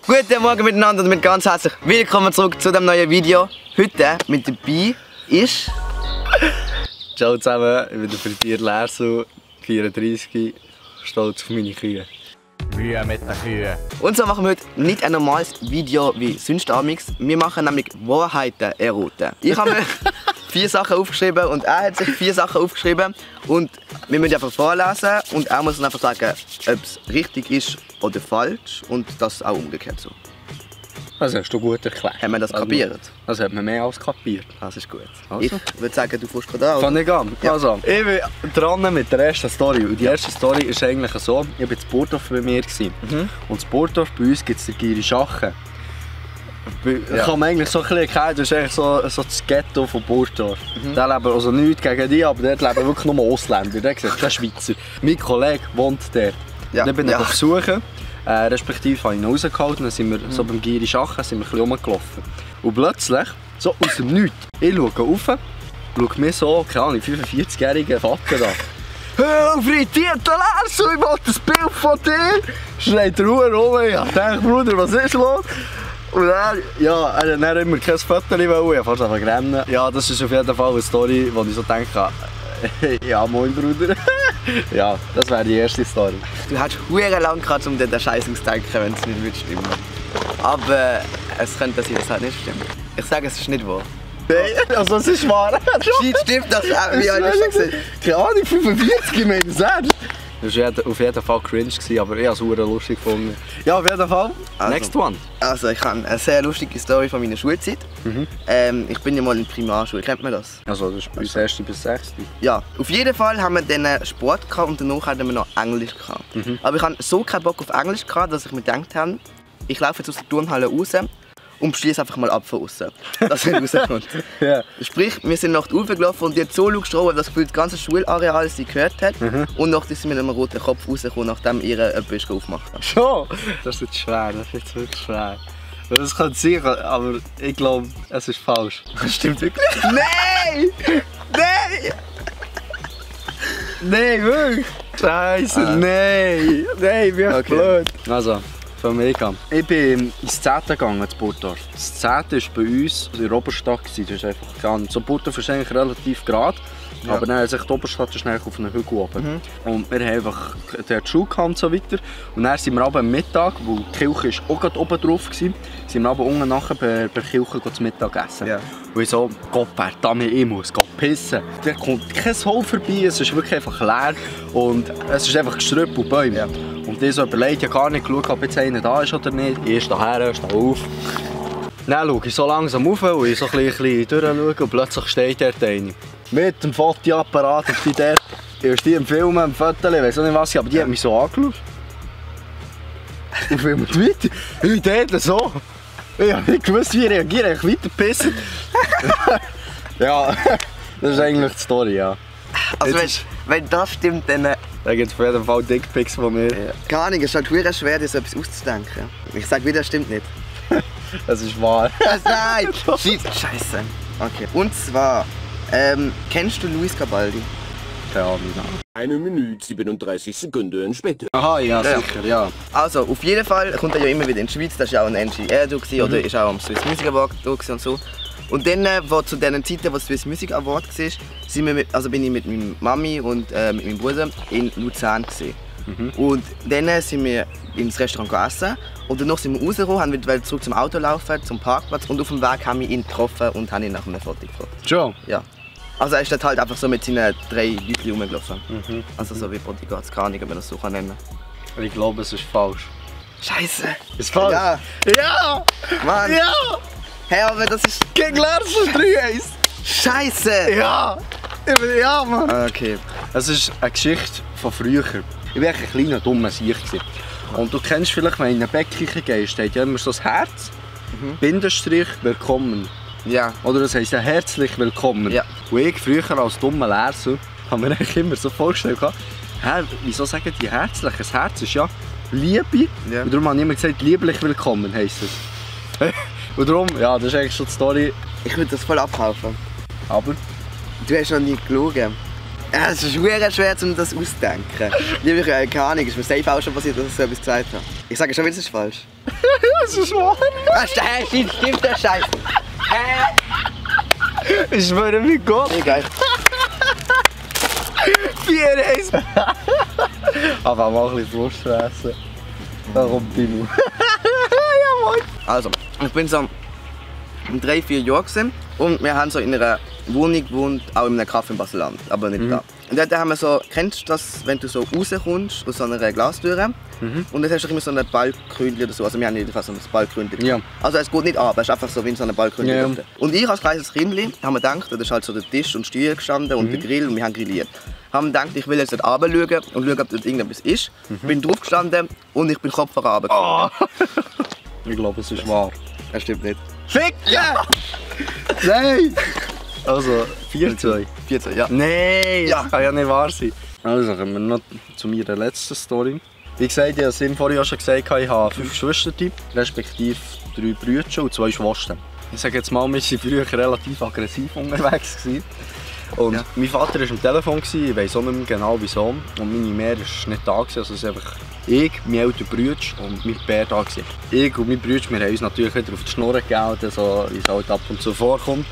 Guten Morgen miteinander und damit ganz herzlich willkommen zurück zu dem neuen Video. Heute mit dabei ist... Ciao zusammen, ich bin der Frittier Lerso, 34, stolz auf meine Kühe. Mühe mit den Kühen. Und so machen wir heute nicht ein normales Video wie sonst amigs. Wir machen nämlich Wahrheiten erraten. Ich habe mir 4 Sachen aufgeschrieben und er hat sich 4 Sachen aufgeschrieben. Und wir müssen einfach vorlesen und er muss dann einfach sagen, ob es richtig ist oder falsch und das auch umgekehrt so. Das hast du gut erklärt. Haben wir das kapiert? Das hat man mehr als kapiert. Das ist gut. Also. Ich würde sagen, du fährst gerade an. Fang ich an? Ja. Also, ich bin dran mit der ersten Story. Und die erste Story ist eigentlich so, ich war in Burgdorf bei mir. Und in Burgdorf bei uns gibt es den Giri Schachen. Ja. Kann man eigentlich so ein bisschen erkennen, das ist eigentlich so das Ghetto von Burgdorf. Da leben also nichts gegen die, aber dort leben wirklich nur Ausländer. Da siehst du keine Schweizer. Mein Kollege wohnt dort. Ja. Dann bin ich besuchen. Respektive habe ich ihn rausgehalten, dann sind wir so beim Giri Schachen sind wir ein bisschen rumgelaufen. Und plötzlich, so aus dem Nichts, ich schaue rauf, schaue mir so, keine Ahnung, 45-jährigen Vater an. «Hey, frittierter Lerso, ich will ein Bild von dir!» Schreit er rum. Ich dachte, Bruder, was ist los? Und er, ja, er hat dann immer kein Foto wollen, ich habe fast rennen. Ja, das ist auf jeden Fall eine Story, wo ich so denke, ja, moin Bruder. Ja, das wäre die erste Story. Du hättest verdammt lang gehabt, um den Scheiß zu denken, wenn es nicht würde stimmen. Aber es könnte sein, dass es halt nicht stimmt. Ich sage, es ist nicht wahr. Nein, also es ist wahr. Stimmt das auch? Wie alt hast du gesagt? Keine Ahnung, 45, ich meine das ernst. Das war auf jeden Fall cringe, aber ich habe es sehr lustig gefunden. Ja, auf jeden Fall. Also, Next one. Also ich habe eine sehr lustige Story von meiner Schulzeit. Ich bin ja mal in der Primarschule, kennt man das? Also das ist bei uns 1. bis 6. Ja, auf jeden Fall haben wir dann Sport gehabt und danach hatten wir noch Englisch gehabt. Aber ich hatte so keinen Bock auf Englisch gehabt, dass ich mir gedacht habe, ich laufe jetzt aus der Turnhalle raus und schließe einfach mal ab von außen. Das nicht rauskommt. Ja. Sprich, wir sind nach oben gelaufen und die hat so laut geschrien, dass das ganze Schulareal sie gehört hat. Und nachher sind wir mit einem roten Kopf rausgekommen, nachdem ihr jemand aufgemacht hat. Schon? Das ist jetzt schwer, das ist jetzt wirklich schwer. Das kann sein, aber ich glaube, es ist falsch. Das stimmt wirklich? Nein! Nein! Nein, wirklich? Scheiße, nein! Nein, wie blöd! Also, fangen wir an. Ich bin ins 10. gegangen, in Burgdorf. Das 10. war bei uns in der Oberstadt. Das ist einfach gar nicht. So Burgdorf ist eigentlich relativ gerade. Ja. Aber dann sich die Oberstadt ist auf einem Hügel oben. Und wir haben einfach die Schule und so weiter. Und dann sind wir aber am Mittag, wo die Kirche ist auch gerade oben drauf war, sind wir aber unten nachher bei der Kirche zu Mittag essen. Ja. Und ich so, Gott verdammt, ich muss pissen. Da kommt kein Hol vorbei, es ist wirklich einfach leer. Und es ist einfach Gestrüpp und Bäume. Ja. Und ich so überlegt, ich habe gar nicht geschaut, ob jetzt einer da ist oder nicht. Ich stehe her, ich stehe auf. Dann schaue ich so langsam auf und ich so ein bisschen durchschaue und plötzlich steht dort einer. Mit dem Fotoapparat, ich stehe dort. Ich stehe im Film, im Foto, ich weiß auch nicht was, aber die hat mich so angeschaut. Und filmt weiter. Ich dort so. Ich habe nicht gewusst, wie ich reagiere, ich weiter pissen. Ja, das ist eigentlich die Story, ja. Also wenn das stimmt, dann... Da gibt es auf jeden Fall Dickpics von mir. Ja. Keine Ahnung, es ist halt schwer, dir so etwas auszudenken. Ich sage wieder, das stimmt nicht. Das ist wahr. Nein! Scheiße. Okay. Und zwar, kennst du Luis Cabaldi? Keine Ahnung. 1 Minute 37 Sekunden später. Aha, ja, sicher, ja. Also, auf jeden Fall kommt er ja immer wieder in die Schweiz. Das war auch ein NGR oder ist auch am Swiss Music Award und so. Und dann, wo zu den Zeiten, wo es Swiss Music Award war, bin ich mit meiner Mami und mit meinem Bruder in Luzern. Und dann sind wir ins Restaurant essen und danach sind wir rausgekommen, haben zurück zum Auto laufen, zum Parkplatz und auf dem Weg haben wir ihn getroffen und haben ihn nach einem Foto gefragt. Schon? Ja. Also er ist dort halt einfach so mit seinen 3 Leuten rumgelaufen. Also so wie Bodyguards, keine Ahnung, ob man das so nennen kann. Ich glaube, es ist falsch. Scheiße! Ist falsch? Ja! Ja! Mann! Ja! Hey, aber das ist... Gegen Lerso 3-1! Scheiße! Ja! Ja, Mann! Okay. Es ist eine Geschichte von früher. Ich war ein kleiner, dummer Sieg. Und du kennst vielleicht, wenn du in eine Bäckküche gehst, steht ja immer so das Herz, Bindestrich, willkommen. Ja. Oder das heisst ja herzlich willkommen. Ja. Und ich früher als dummer Lerso habe mir eigentlich immer so vorgestellt, wieso sagen die herzlich? Das Herz ist ja Liebe. Ja. Und darum habe ich immer gesagt, lieblich willkommen heisst es. Und darum, ja, das ist eigentlich schon die Story. Ich würde das voll abkaufen. Aber? Du hast noch nie geschaut. Es ist schwer, um das auszudenken. Ich habe keine Ahnung, ist mir safe auch schon passiert, dass ich so etwas gesagt habe. Ich sage schon wieder, das ist falsch. Das ist wahr. Stimmt der Scheiß. Ich schwöre mir Gott. Egal. 4-1. Aber mal ein bisschen Frust fressen. Da kommt Timo. Ja, Mann. Also, ich bin so 3-4 Jahre gewesen und wir haben so in einer Wohnung gewohnt, auch in einem Café in Basel-Land, aber nicht da. Und dort haben wir so, kennst du das, wenn du so rauskommst aus so einer Glastür und dann hast du immer so ein Ballkrönchen oder so, also wir haben jedenfalls so ein Ballkrönchen. Ja. Also es geht nicht ab, es ist einfach so wie in so einer Ballkrönchen. Ja. Und ich als kleines Kindli haben wir gedacht, da ist halt so der Tisch und Stühle gestanden und der Grill und wir haben grilliert. Haben gedacht, ich will jetzt dort runter schauen und schauen, ob dort irgendetwas ist. Bin drauf gestanden und ich bin Kopf voran runtergefallen. Ich glaube, es ist wahr. Das stimmt nicht. Fick! Ja! Nein! Also, 4-2. 14, ja. Nein! Das kann ja nicht wahr sein. Also, kommen wir noch zu meiner letzten Story. Wie gesagt, ich habe es ihm vorhin schon gesagt, ich habe 5 Geschwister, respektive 3 Brüder und 2 Schwestern. Ich sage jetzt mal, wir waren früher relativ aggressiv unterwegs. Und mein Vater war am Telefon, ich weiss auch nicht mehr genau wieso. Und meine Mutter war nicht da, also es war einfach ich, mein älterer Bruder und mein Bär da. Ich und mein Bruder, wir haben uns natürlich wieder auf die Schnur gehalten, so wie es halt ab und zu vorkommt.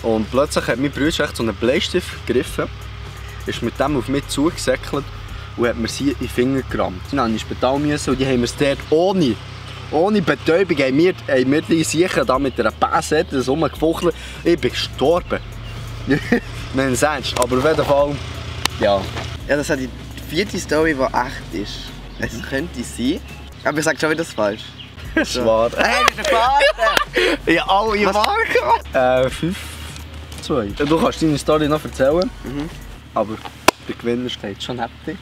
Und plötzlich hat mein Bruder echt so einen Bleistift gegriffen, ist mit dem auf mich zugesäckelt und hat mir sie in den Finger gerammt. Dann musste ich ins Spital und die haben mir dort ohne Betäubung haben wir die Siechen da mit einer Passette rumgefuchtelt. Ich bin gestorben. Nein, ernst, aber auf jeden Fall, ja. Ja, das ist die 4. Story, die echt ist. Es könnte sein, aber ich sage schon wieder das falsch. Das ist wahr. Hey, das ist Vater! Ja, alle Marken! 5-2. Du kannst deine Story noch erzählen, aber der Gewinner steht schon happy.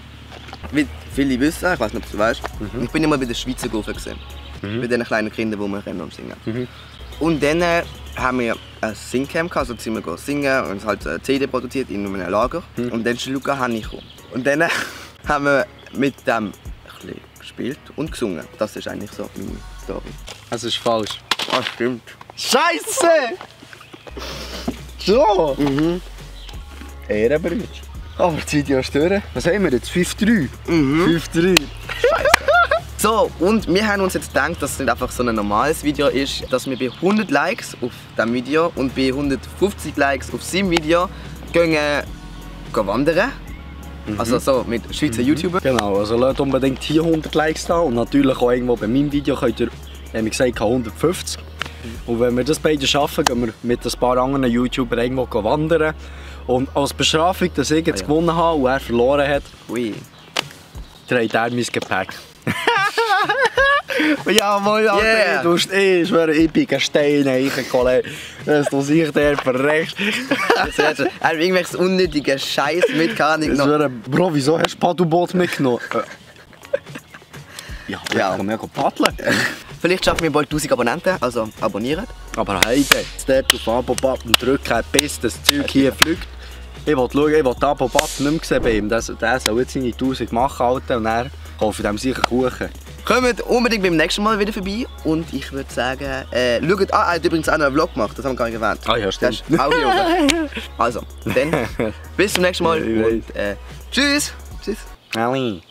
Wie viele wissen, ich weiß nicht, ob du weißt, ich bin immer bei den Schweizer Gofen gesehen. Bei den kleinen Kindern, die wir rennen und singen. Und dann haben wir ein Singcamp, also sind wir singen und halt eine CD produziert in einem Lager. Und dann ist Luca Hanni gekommen. Und dann haben wir mit dem ein bisschen gespielt und gesungen. Das ist eigentlich so meine Story. Das ist falsch. Ah, stimmt. Scheiße! So! Ehrenbrüder. Aber das Video ist durch. Was haben wir jetzt? 5-3? 5-3. So, und wir haben uns jetzt gedacht, dass es nicht einfach so ein normales Video ist, dass wir bei 100 Likes auf diesem Video und bei 150 Likes auf seinem Video gehen wandern. Also so mit Schweizer YouTubern. Genau, also lasst unbedingt hier 100 Likes da und natürlich auch irgendwo bei meinem Video könnt ihr, haben wir gesagt, 150. Und wenn wir das beide schaffen, gehen wir mit ein paar anderen YouTubern irgendwo wandern. Und als Bestrafung, dass ich jetzt gewonnen habe und er verloren hat, trägt er mein Gepäck. Ja, moin, Alter, du hast ich schwöre, ich bin ein Stein, ich Kollege, dass du sich der verrecht. Er hat irgendwelches unnötiges Scheiß mit, keine Ahnung. Ich schwöre, Bro, wieso hast du Paddelboot mitgenommen? Ja, ich kann mir paddeln. Vielleicht schaffen wir bald 1000 Abonnenten, also abonnieren. Aber hey, dort auf Abo-Button drücken, bis das Zeug hier fliegt. Ich will schauen, ich will den Abo-Button nicht mehr sehen bei ihm. Der soll jetzt seine 1000 machen, Alter, und dann kaufe ich dem sicher Kuchen. Kommt unbedingt beim nächsten Mal wieder vorbei und ich würde sagen, schaut, er hat übrigens auch noch einen Vlog gemacht, das haben wir gar nicht erwähnt. Ah ja, stimmt. Das ist auch hier oben. Also, dann, bis zum nächsten Mal und tschüss. Tschüss. Ali.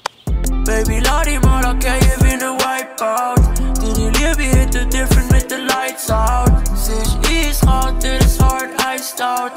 Baby, Lottie, mal, I can't even a wipeout. Did you leave me hit the different with the lights out? Sich ist hart, it is hard, iced out.